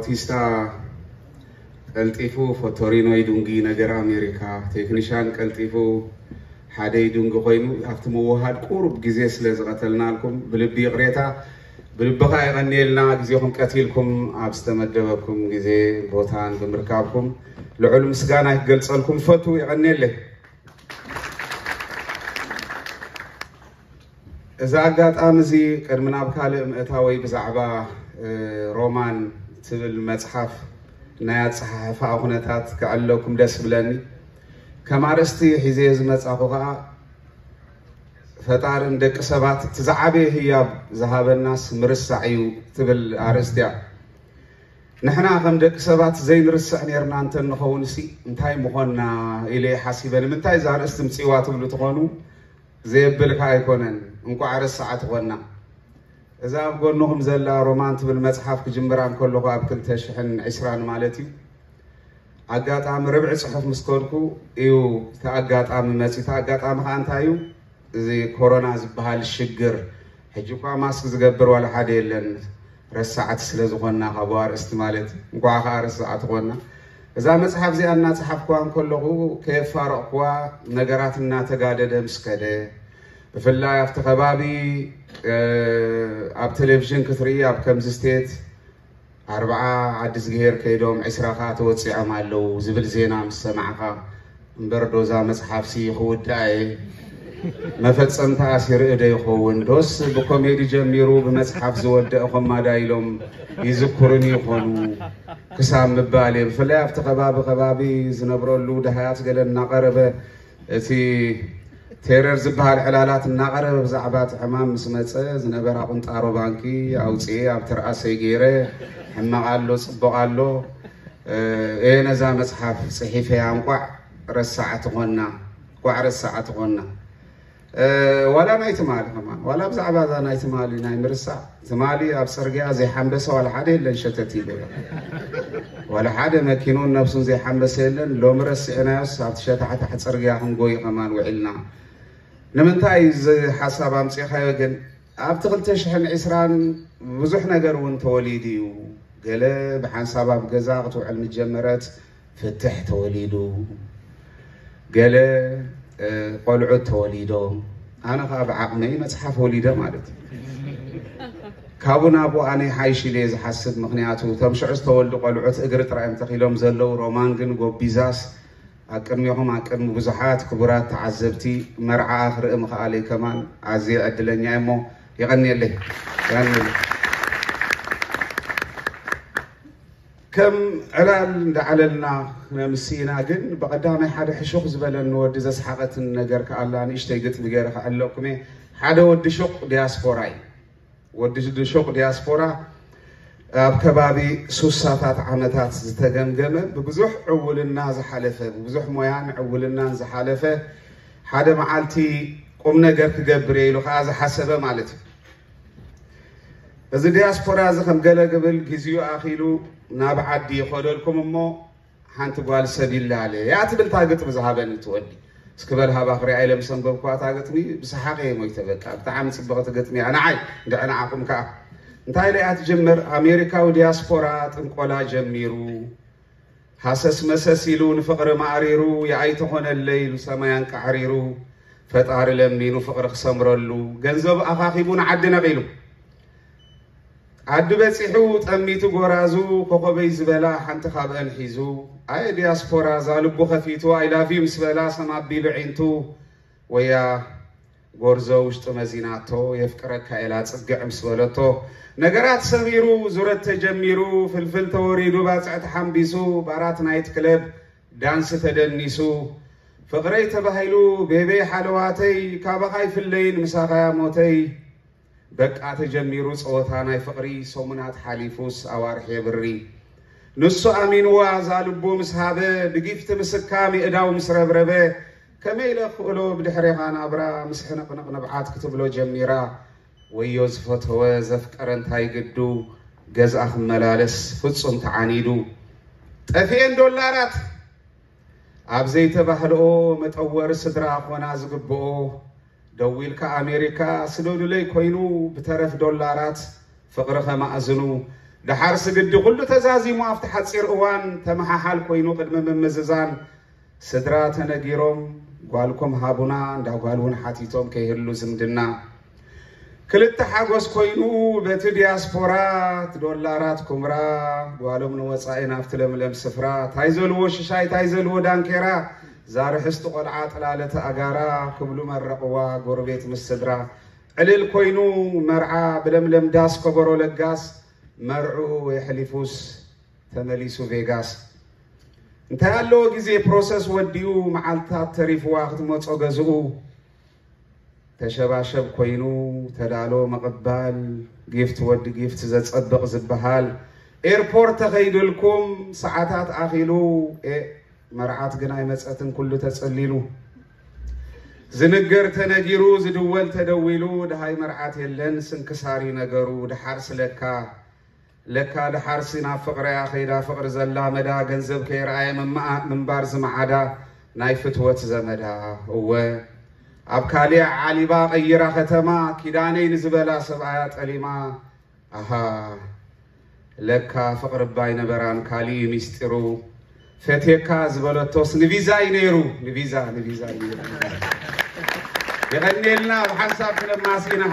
ኣውቲስታ ቀልጢፉ ፎቶሪኖ ይዱንጊ ነገር ኣሜሪካ፣ ቴክኒሻን ቀልጢፉ ሓደ ይዱንጊ ኮይኑ፣ ኣብቲ ምውሃድ ቁሩብ ግዜ ስለ ዝቐተልናልኩም ብልቢ ይቕሬታ። ብልብኻ የቐንየልና፣ ግዜኹም ቀቲልኩም ኣብ ዝተመደበኩም ግዜ ቦታን ብምርካብኩም ልዑል ምስጋና ክገልጸልኩም ፈቱ። የቐንየለይ። እዚ ኣጋጣሚ እዚ ቅድሚ ናብ ካልእ ምእታወይ ብዛዕባ ሮማን ትብል መጽሓፍ ናይ ኣጸሓሕፋ ኩነታት ክዕለኩም ደስ ብለኒ። ከም ኣርእስቲ ሒዘ ዝመጻኹ ከኣ ፈጣሪ ንደቂ ሰባት እቲ ዝዓበየ ህያብ ዝሃበናስ ምርሳዕ እዩ ትብል ኣርእስቲ እያ። ንሕና ከም ደቂ ሰባት ዘይንርስዕ ኔርና እንተ ንኸውን ሲ እንታይ ምኾንና ኢለ ሓሲበ። ንምንታይ እዛ ኣርእስቲ ምጽእዋ ትብሉ ትኾኑ? ዘየብልካ ኣይኮነን። እንቋዕ ረሳዓት ኾንና። እዛ ኣብ ጎንኹም ዘላ ሮማን ትብል መጽሓፍ ክጅምራ እንከለኹ ኣብ ክልተ ሽሕን ዕስራን ማለት እዩ። ኣጋጣሚ ርብዒ ጽሑፍ ምስ ከድኩ እዩ እቲ ኣጋጣሚ መጺኡ። እቲ ኣጋጣሚ ከኣ እንታይ እዩ? እዚ ኮሮና ዝበሃል ሽግር። ሕጂ እኳ ማስክ ዝገብር ዋላ ሓደ የለን፣ ረሳዕቲ ስለ ዝኾንና ካብ ኣርእስቲ ማለት። እንኳዕ ከኣ ረሳዕቲ ኾንና። እዛ መጽሓፍ እዚኣ እናጸሓፍኩዋ እንከለኹ ከየፋረቕኩዋ ነገራት እናተጋደደ ምስ ከደ፣ ብፍላይ ኣብቲ ከባቢ ኣብ ቴሌቪዥን ክትርኢ ኣብ ከምዚ ስቴት ኣርብዓ ዓዲ ዝግሄር ከይዶም ዕስራ ከኣ ተወጺዖም ኣለዉ ዝብል ዜና ምስ ሰማዕካ፣ እምበር ዶ እዛ መጽሓፍሲ ክውድኣ እየ? መፈጸምታኣስ ይርኢ ዶ ይኸውን? ዶስ ብኮሜዲ ጀሚሩ ብመጽሓፍ ዝወደአ ኮማዳ ኢሎም ይዝክሩኒ ይኾኑ ክሳብ ምባል እየ። ብፍላይ ኣብቲ ከባቢ ከባቢ ዝነብረሉ ደሃያት ገለ እናቐረበ እቲ ቴረር ዝበሃል ዕላላት እናቐረበ ብዛዕባ እቲ ሕማም ምስ መጸ ዝነበራ ቁንጣሮ ባንኪ ኣውፅኤ ኣብቲ ርኣሰይ ገይረ ሕማቕ ኣሎ ፅቡቕ ኣሎ እየ ነዛ መፅሓፍ ፅሒፈያ። እንቋዕ ረሳዕቲ ኾንና፣ እንቋዕ ረሳዕቲ ኾንና። ዋላ ናይ ትማሊ ከማን ዋላ ብዛዕባ እዛ ናይ ትማሊ ናይ ምርሳዕ ትማሊ ኣብ ጽርግያ ዘይሓንበሰ ዋላ ሓደ የለን ሸተት ኢሉ። ዋላ ሓደ መኪኑን ነብሱን ዘይሓንበሰ የለን። ሎሚ ረሲዕናዮስ ኣብቲ ሸታሕታሕ ጽርግያ ክንጎይ ከማን ውዒልና። ንምንታይ እዚ ሓሳብ ኣምጺእካዮ ግን ኣብቲ ክልተ ሽሕን ዕስራን ብዙሕ ነገር እውን ተወሊዱ እዩ። ገለ ብሓንሳብ ኣብ ገዛ ክትውዕል ምጀመረት ፍትሕ ተወሊዱ፣ ገለ ቆልዑት ተወሊዶም፣ ኣነ ከዓ ብዓቕመይ መፅሓፍ ወሊደ ማለት እዩ። ካብኡ ናብኡ ኣነ ሓይሽ ኢለ እየ ዝሓስብ። ምክንያቱ እቶም ሽዑ ዝተወልዱ ቆልዑት እግሪ ጥራይ እዮም ተኪሎም ዘለዉ። ሮማን ግን ጎቢዛስ ኣብ ቅድሚኹም ኣብ ቅድሚ ብዙሓት ክቡራት ተዓዘብቲ መርዓኣ ክርኢ ምኽኣለይ ከማን ኣዝየ ዕድለኛ እየ እሞ የቐንየለይ። የቐንየለይ። ከም ዕላል እንዳዓለልና ክነምስይና ግን ብቐዳማይ ሓደ ሕሹኽ ዝበለኒ ወዲ ዘስሓቐትን ነገር ከኣላ ንእሽተይ ግጥሚ ገይረ ክዕለኩም እየ። ሓደ ወዲ ሹቕ ዲያስፖራ እዩ። ወዲ ሹቕ ዲያስፖራ ኣብ ከባቢ ሱሳታት ዓመታት ዝተገምገመ ብብዙሕ ዕውልና ዝሓለፈ ብብዙሕ ሞያን ዕውልናን ዝሓለፈ ሓደ መዓልቲ ቁም ነገር ክገብር እየ ኢሉ ከዓ ዝሓሰበ ማለት እዩ። እዚ ዲያስፖራ እዚ ከም ገለ ግብል ግዚኡ ኣኺሉ ናብ ዓዲ ይኸደልኩም እሞ ሓንቲ ጓል ሰብ ይላለ እያ ትብል እታ ግጥሚ ዝሃበኒ እቲ ወዲ። እስኪ በል ሃባ ክሪኣ ኢለ ምስ ኣንበብኩዋ እታ ግጥሚ ብሰሓቕ እየ ሞይተ። በቃ ብጣዕሚ ጽብቕቲ ግጥሚ እያ ንዓይ። እንድዒ ንዓኹም ከኣ እንታይ ኢለ እያ ትጅምር? ኣሜሪካዊ ዲያስፖራ ጥንቆላ ጀሚሩ ሃሰስ መሰስ ኢሉ ንፍቕሪ ማዕሪሩ የኣይተኾነለይ ኢሉ ሰማይ ኣንቃዕሪሩ ፈጣሪ ለሚኑ ፍቕሪ ክሰምረሉ ገንዘብ ኣኻኺቡ ንዓዲ ነቒሉ ዓዲ በጺሑ ጠሚቱ ጎራዙ ኮኾበይ ዝበላ ሓንቲ ካብአን ሒዙ ኣየ ዲያስፖራ እዛ ልቡ ከፊቱ I love you ምስ በላ ሰም ኣቢሉ ዒንቱ ወያ ጎርዞ ውሽጡ መዚናቶ የፍቅረካ ኢላ ጽግዕ ምስ በለቶ ነገራት ሰሚሩ ዙረት ተጀሚሩ ፍልፍል ተወሪዱ ባጽዕ ተሓምቢሱ ባራት ናይት ክለብ ዳንስ ተደኒሱ ፍቕረይ ተባሂሉ ቤቤ ሓለዋተይ ካባኻ ይፍለይን ምሳኻያ ሞተይ በቃ ተጀሚሩ ጸወታ ናይ ፍቕሪ ሰሙናት ሓሊፉስ ኣዋርሕ የብሪ ንሱ ኣሚንዋ እዛ ልቡ ምስ ሃበ ብጊፍቲ ምስካም የእዳው ምስ ረብረበ ከመይ ኢለ ክኽእሎ ብድሕሬኻ ናብራ ምስ ሕንቕንቕ ንብዓት ክትብሎ ጀሚራ ወዮ ዝፈተወ ዘፍቀረ እንታይ ግዱ ገዝኣ ክመላለስ ፍጹም ተዓኒዱ ጠፊኤን ዶላራት ኣብ ዘይተባህልኦ መጠወሪ ስድራ ኮና ዝግብኦ ደዊልካ ኣሜሪካ ስደዱለይ ኮይኑ ብተረፍ ዶላራት ፍቕሪ ከማእዝኑ ደሓር ስግዲ ኩሉ ተዛዚሙ ኣብቲ ሓጺር እዋን ተመሓሓል ኮይኑ ቅድሚ ምምዝዛን ስድራ ተነጊሮም ጓልኩም ሃቡና እንዳ ጓል እውን ሓቲቶም ከይህሉ ዝምድና ክልተ ሓጎስ ኮይኑ በቲ ዲያስፖራ እቲ ዶላራት ኩምራ ጓሎም ንወጻኢ ናብቲ ለምለም ስፍራ ታይ ዘልዎ ሽሻይ ታይ ዘልዎ ዳንኬራ ዛርሕስቲ ቆልዓ ጥላለተ ኣጋራ ክብሉ መረቕዋ ጎረቤት ምስ ስድራ ዕልል ኮይኑ መርዓ ብለምለም ዳስ ከበሮ ለጋስ መርዑ የሕሊፉስ ተመሊሱ ቬጋስ እንታይ ኣለዎ ግዜ ፕሮሰስ ወዲኡ መዓልታት ተሪፍዋ ክትመጾ ገዝኡ ተሸባሸብ ኮይኑ ተዳሎ ምቕባል ጊፍት ወዲ ጊፍት ዘጸብቕ ዝበሃል ኤርፖርት ተኸይድልኩም ሰዓታት ኣኺሉ ኤ መርዓት ግን ኣይመጸትን ኩሉ ተጸሊሉ ዝንገር ተነጊሩ ዝድወል ተደዊሉ ደሃይ መርዓት የለን ስንክሳር እዩ ነገሩ ደሓር ስለካ ለካ ደሓርሲ ናብ ፍቕረያ ከይዳ ፍቕሪ ዘላመዳ ገንዘብ ከይረኣየ ምምኣ- ምንባር ዝመዓዳ ናይ ፍትወት ዘመዳ እወ ኣብ ካሊእ ዓሊባ ቀይራ ከተማ ኪዳነይ ንዝበላ ሰብኣያ ጠሊማ ኣሃ ለካ ፍቕሪ እባ ኣይነበራን ካሊእ እዩ ሚስጢሩ ፈትየካ ዝበለቶስ ንቪዛ እዩ ነይሩ ንቪዛ ንቪዛ እዩ ነይሩ የቐንየልና ብሓንሳብ ክነማሲና